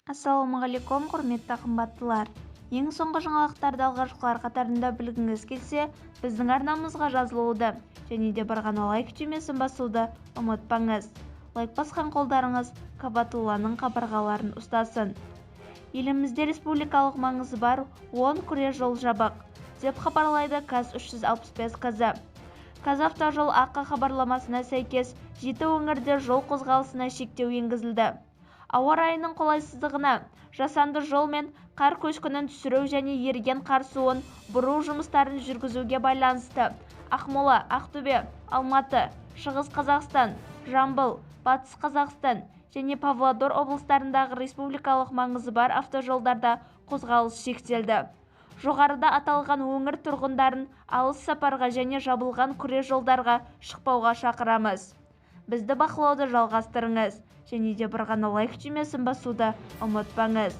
Ассалаумағалейкум, құрметті қымбаттылар! Ең соңғы жаңалықтарды алғашқылар қатарында білгіңіз келсе, біздің арнамызға жазылуды және де бір ғана лайк түймесін басуды ұмытпаңыз. Лайк басқан қолдарыңыз Кабатулланың қабырғаларын ұстасын. Елімізде республикалық маңызы бар 10 күре жол жабық, деп хабарлайды КАЗ 365 КЗ. «Казавтожол» АҚ хабарламасына сәйкес, жеті өңірде жол қозғалысына шектеу енгізілді. Ауа райының қолайсыздығына, жасанды жол мен қар көшкінін түсіру және еріген қар суын бұру жұмыстарын жүргізуге байланысты Ақмола, Ақтөбе, Алматы, Шығыс Қазақстан, Жамбыл, Батыс Қазақстан және Павлодар облыстарындағы республикалық маңызы бар автожолдарда қозғалыс шектелді. Жоғарыда аталған өңір тұрғындарын алыс сапарға және жабылған күре жолдарға шықпауға шақырамыз. Бізді бақылауды жалғастырыңыз және де бір ғана лайк түймесін басуды ұмытпаңыз.